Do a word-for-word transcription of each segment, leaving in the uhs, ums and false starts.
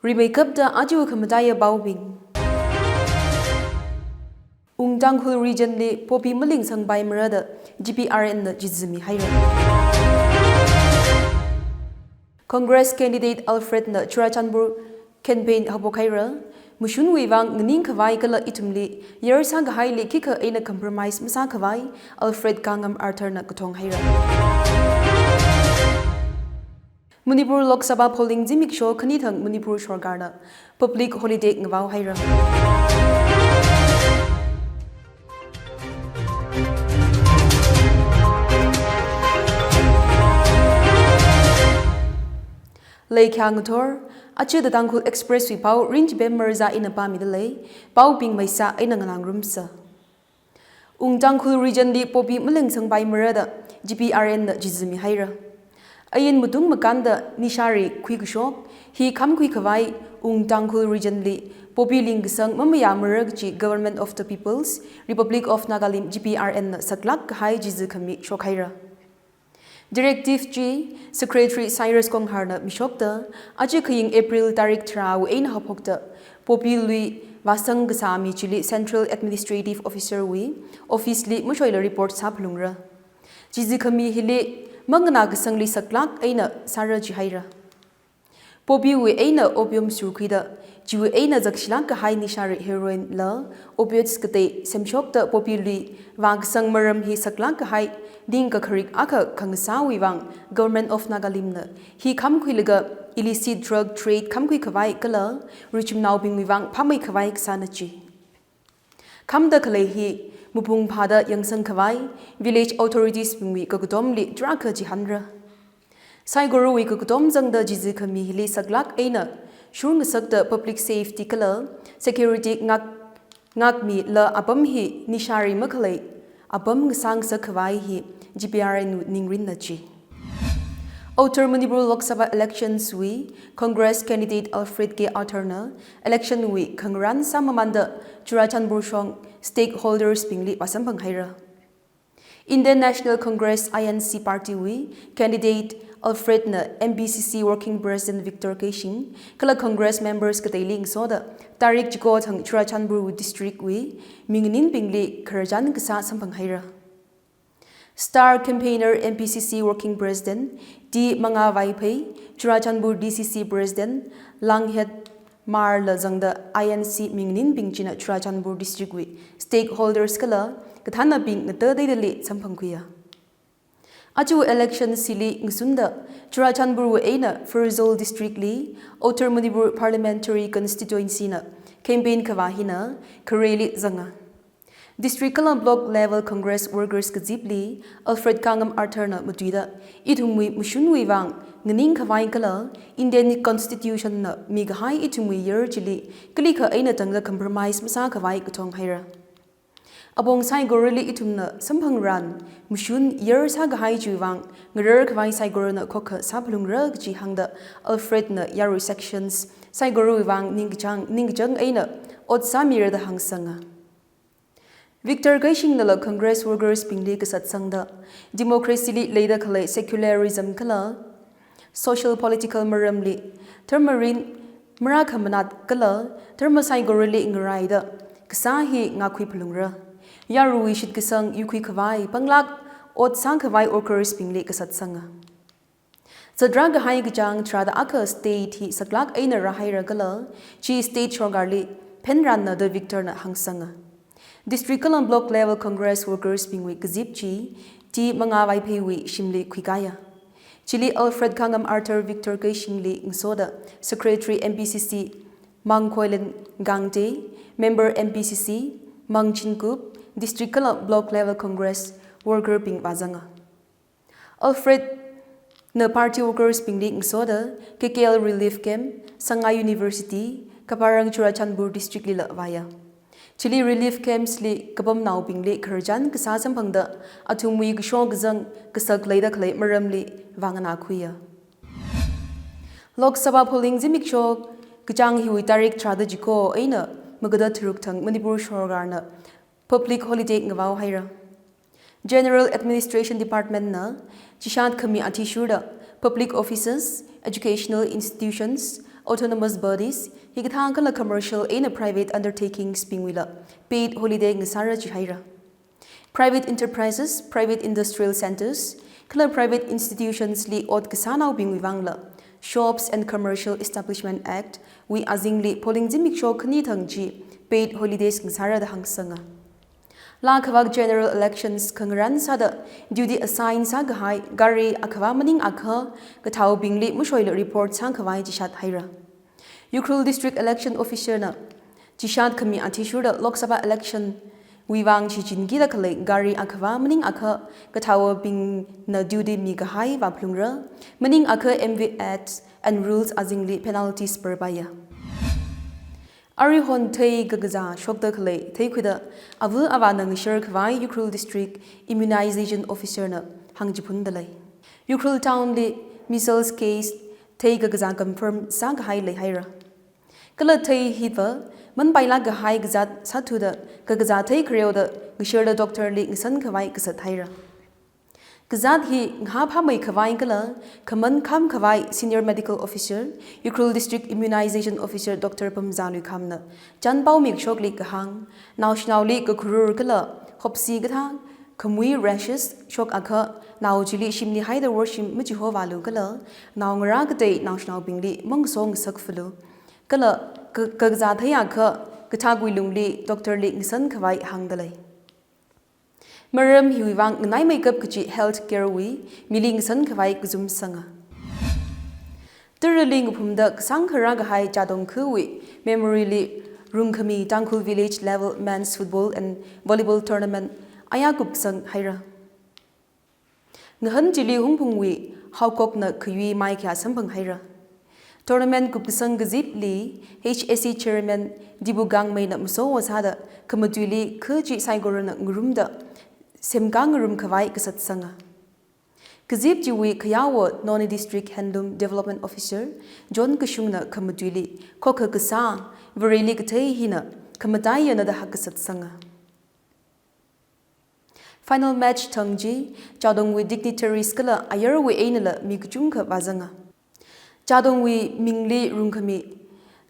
Rimeikapta aja khamataiya paobing. Wung Tangkhul Region li poppy malingsangpaimara da G P R N na chizi mihaira. Congress candidate Alfred na Churachandpur campaign haophok haira. Mashunwui vang nganing khavai kala ithumli yar sākahaili khikha eina compromise masākhavai Alfred Kangam Arthur na kathong haira. Manipur Lok Sabha polling zimiksho khani thang Manipur sorkarna public holiday ngavao haira. Leikha ngathor, aja da Tangkhul Express wui pao rinchibem marza eina pāmida lei, paobing maisa eina nganāngarumsa. Wung Tangkhul Region li poppy malingsangpaimara da G P R N na chizi mihaira. Ain matung makānda nishāri khuikashok hi khamkhui khavai Wung Tangkhul Region li poppy lingkasang mamayāmara kaji Government of the People's Republic of Nagalim, G P R N na saklāk kahai chizi khami shokhaira. Directive chi Secretary Cyrus Konghar na mishokta, aja khaying April tarik tharāwui eina haophokta, poppy lui vāsang kasā mi chili Central Administrative Officer wui office li mashoila report sāphalungra. Chizi khami hili manganā kasangli saklāk eina sāra jihaira. Poppy wui eina opium surkhuida, chiwui eina zakshilāk kahai nishāri heroin la opioids katei semshokta poppy lui vākasang maram hi saklāk kahai ningkakharik akha khangasāwui vang Government of Nagalim na hi khamkhuilaga illicit drug trade khamkhui khavai kala richumnaobingwui vang phāmei khavai kasāna ji. Khamda khalei hi mapung phāda yangsang khavai village authorities bingwui kakatomli tarākha chihānra. Saikorawui kakatom zangda chizi khami hili saklāk eina shurngasakta public safety kala security ngak, ngakmi la apam hi nishāri makhalei apam ngasāngasak khavai hi G P R N wui ningrinna ji. Outer Manipur Lok Sabha Elections wui Congress candidate Alfred K Arthur na election wui khangarān sāmamānda Churachandpur shong stakeholders bingli vāsamphang haira. Indian National Congress, I N C, party wui candidate Alfred na M P C C Working President Victor Keishing kala Congress members kateili ngasoda tarik chiko thang Churachandpur wui district wui mi nganingbingli khararchan kasā samphang haira. Star campaigner M P C C Working President T Manga Vaiphei, Churachandpur D C C President Langhet Mar la zangda I N C mi nganingbing china Churachandpur district wui stakeholders kala kathānnabing ngata deidali samphangkhuiya. Aja election hili ngasunda Churachandpur wui eina Pherzawl district li Outer Manipur Parliamentary Constituency na campaign khavā hina khareli zanga. District kala block level Congress workers kazipli Alfred Kangam Arthur na matuida, ithumwui mashunwui vang nganing khavai kala Indian Constitution na mikahai ithumwui yar chili kalikha eina tangda compromise masākhavai kathong haira. Apong saikorali ithumna samphangran mashun yar sākahai chiwui vang ngarar khavai saikorana khokha sāphalungra kaji hāngda Alfred na yarui sections saikorawui vang ningkachāng, ningkachāng eina ot sāmira da hāngsanga. Victor Keishing nala Congress workers bingli kasatsangda, democracy li leida khalei secularism kala social political maramli tharmarin marākhamanat kala tharma saikorali ngaraida kasā hi ngakhui phalungra. Yarui shitkasang yukhui khavai panglāk ot sākhavai workers bingli kasatsanga. Zatrā kahai kachāng tharāda akha state hi saklāk eina rāhaira kala, chi state sorkarli phenranna da Victor na hāngsanga. District kala block level Congress workers bingwui kazip chi T Manga Vaipheiwui shimli khuikaya. Chili Alfred Kangam Arthur Victor Keishingli ngasoda Secretary M P C C Mangkhoilen Gangte, Member M P C C Mangchinkup, District kala block level Congress worker bing vāzanga. Alfred na party workers bingli ngasoda K K L Relief Camp, Sangai University, Kaparang Churachandpur District lila vāya. Chili relief camps li kapamnaobingli khararchan kasā samphangda athumwui kashok kazang kasak leida khalei maramli vānganākhuiya. Lok Sabha polling zimiksho kachāng hiwui tarik tharāda chiko eina magada tharuk thang Manipur sorkarna public holiday ngavao haira. General Administration Department na chishat khami athishurda public offices, educational institutions, Autonomous bodies, hikathā kala commercial eina private undertakings bingwuila paid holiday ngasāra jihaira. Private enterprises, private industrial centres, kala private institutions li ot kasānaobingwui vangla, Shops and Commercial Establishment Act wui azingli polling zimiksho khani thang chi paid holidays ngasāra da hāngsanga. Laa khavak general elections khangarān sāda duty assign sākahai gari akhavā maningakha kathaobingli mashoila report sākhavai chishat haira. Ukhrul District Election Officer na chishat khami athishurda Lok Sabha election wui vang shichinkida khalei gari akhavā maningakha kathaobingna duty mikahai vāphalungra, maningakha M V Acts and Rules azingli penalties parbaiya. Arihon thei kakazā shokda khalei theikhuida ava avāna ngashar khavai Ukhrul District Immunization Officer na hāngchiphunda lei. Ukhrul Town li measles case thei kakazā confirm sākahai leihaira. Kala thei hiva manpailāk kahai kazāt sāthuda kakazā thei khareoda ngasharda doctor li ngasan khavai kasat haira. Kazāt hi ngahāphāmei khavai kala khaman kham khavai Senior Medical Officer, Ukhrul District Immunization Officer Doctor Pamzā Luikhamna chanpao mikshokli kahāng, naoshinaoli kakhurur kala hopsi kathā, khamui rashes shokakha, nao chili shimli haida worshim machihova lu kala, naongarā katei naoshinaobingli mangasong ngasakfalu. Kala ka-, kakazā theiakha, kathākwui lungli doctor li ngasan khavai hāngda lei. Maram hiwui vang nganaimeikap kachi health care wui mili ngasan khavai kazum sanga. Tarali ngaphumda kasāng kharā kahai Chadong khawui memory li rungkhami Tangkhul Village Level Men's Football and Volleyball Tournament aya kupsang haira. Ngahān chili Hungpungwui Haokokna khayui mai khayā samphang haira. Tournament kupkasang kazipli H A C Chairman Dibu Gangmeina masowo sāda khamatuili kha chi saikorana ngarumda semkā ngarum khavai kasat sanga. Kazip chiwui khayawo Noney District Handloom Development Officer John Kashungna khamatuili khokha kasā, Vareli kathei hina khamataiyana da hāngkasat sanga. Final match thang chi Chadongwui dignitaries kala ayarwui einala mi kachungkha vāzanga. Chadongwui mingli rungkhami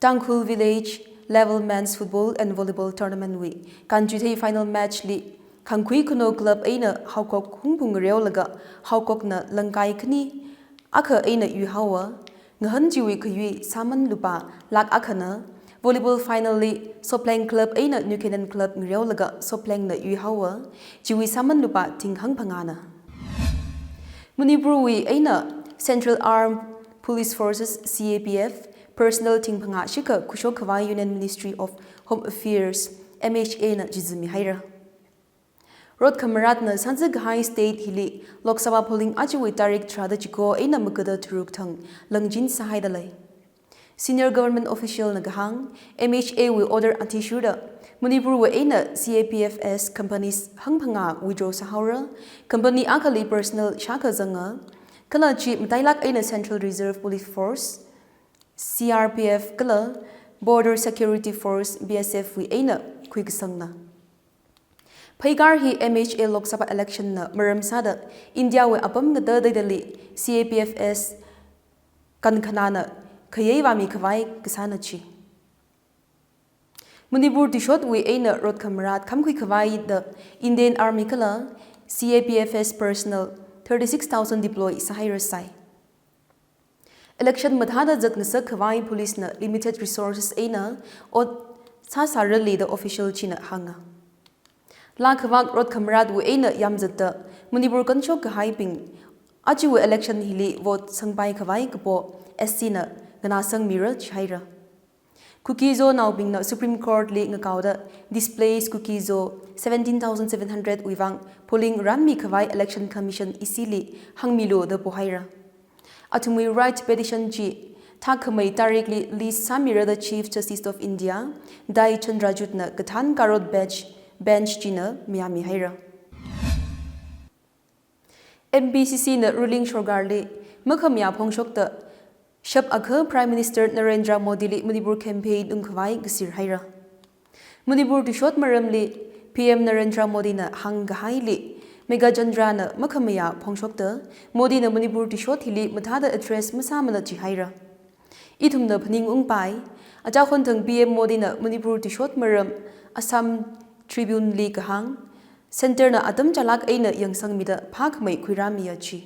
Tangkhul Village Level Men's Football and Volleyball Tournament wui kanchuithei final match li Khangkhui Khunou Club eina Haokok Hungpung ngareolaga Haokokna langkai khani akha eina yuihaowa. Ngahān chiwui khayui sāman lupā lakh akhana. Volleyball final li Sopleng Club eina New Canaan Club ngareolaga Soplengna yuihaowa. Chiwui sāman lupā thing hangphangāna. Manipurwui eina Central Armed Police Forces, C A P F, personnel thing phangā shikha khuishok khavai Union Ministry of Home Affairs, M H A na chizumi haira. Rot khamaratna sānsa kahai state hili Lok Sabha polling ajawui tarik tharāda chiko eina Magada tharuk thang langchin sāhaida lei. Senior government official na kahāng, M H A wui order athishurda Manipurwui eina C A P F S companies hangphangā withdraw sāhaora, company akhali personnel shākha zanga, kala chi matailak eina Central Reserve Police Force, C R P F kala Border Security Force, B S F wui eina khuikasangna. Pheikar hi M H A Lok Sabha election na maram sāda India wui apam ngada daidali C A P F S kankhanana khayei vāmi khavai kasāna chi. Manipur tuishotwui eina rot khamarat khamkhui khavai da Indian Army kala C A P F S personnel thirty-six thousand deploy sāhairasai. Election mathāda zatngasak khavai police na limited resources eina ot sāsārali da official china hānga. Laa khavak rot khamaratwui eina yamzatta Manipur kanshok kahaibing ajawui election hili vote sangpai khavai kapo S C na nganāsangmira chihaira. Kuki-Zo naobingna Supreme Court li ngakaoda displaced Kuki-Zo seventeen thousand seven hundred wui vang polling rānmi khavai Election Commission E C li hāngmilu da pohaira. Athumwui right petition chi thākhamei tarikli list sāmira da Chief Justice of India, Dai Chandrachud na kathān karot bench, bench china mayāmi haira. M P C C na ruling sorkarli makhamayā phongshokta shap akha Prime Minister Narendra Modi li Manipur campaign ungkhavai kasir haira. Manipur tuishot maramli P M Narendra Modi na hāngkahaili Meghachandra na makhamayā phongshokta Modi na Manipur tuishot hili mathāda address masāmana chihaira. Ithumna phaningungpai, achā khonthang P M Modi na Manipur tuishot maram Assam Tribune li kahāng, Centre na atam chālak eina yangsangmida phākhamei khuirāmiya chi.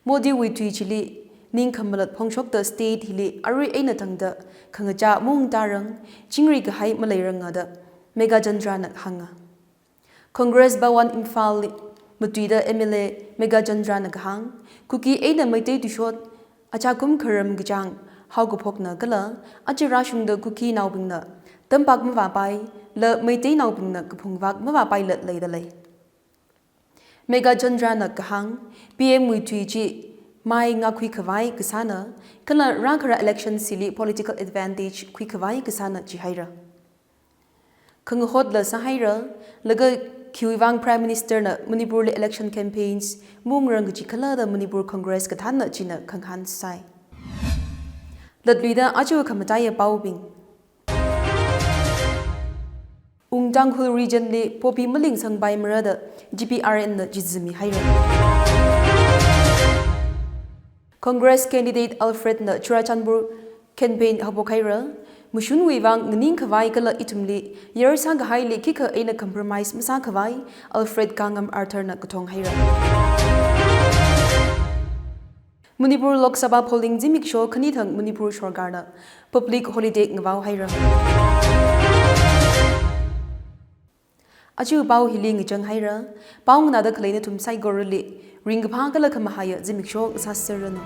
Modi wui tui chili ningkhamalat phongshokta state hili arui eina tangda khangachā maungtārang, chingri kahai maleiranga da Meghachandra na hānga. Congress Bhawan Imphal li matuida M L A Meghachandra na kahāng, Kuki eina Meitei tuishot achā kum kharam kachāng haokaphokna kala aja rāshungda Kuki naobingna tampak mavāpai, la Meitei naobingna kaphungvak mavāpai lat leida lei. Meghachandra na kahāng, P M wui tui chi mai ngakhui khavai kasāna, kala rākhara election sili political advantage khui khavai kasāna jihaira. Khangahotla sāhaira, laga khiwuivang Prime Minister na Manipur li election campaigns maungrang kaji khala da Manipur Congress kathānna china khangahān sai. Latluida aja khamataiya paobing. Wung Tangkhul region li poppy malingsangpai mara da G P R N na chizimihaira. Congress candidate Alfred na Churachandpur campaign haophokhaira. Mashunwui vang nganing khavai kala ithumli yarsā kahaili khikha eina compromise masā khavai Alfred Kangam Arthur na kathonghaira. Manipur Lok Sabha polling zimiksho khanithang Manipur sorkarna public holiday ngavaohaira. Aja pao hili ngachanghaira, pao nganāda khalei nathum saikorali ringkaphā kala khamahaiya zimiksho ngasāserranu.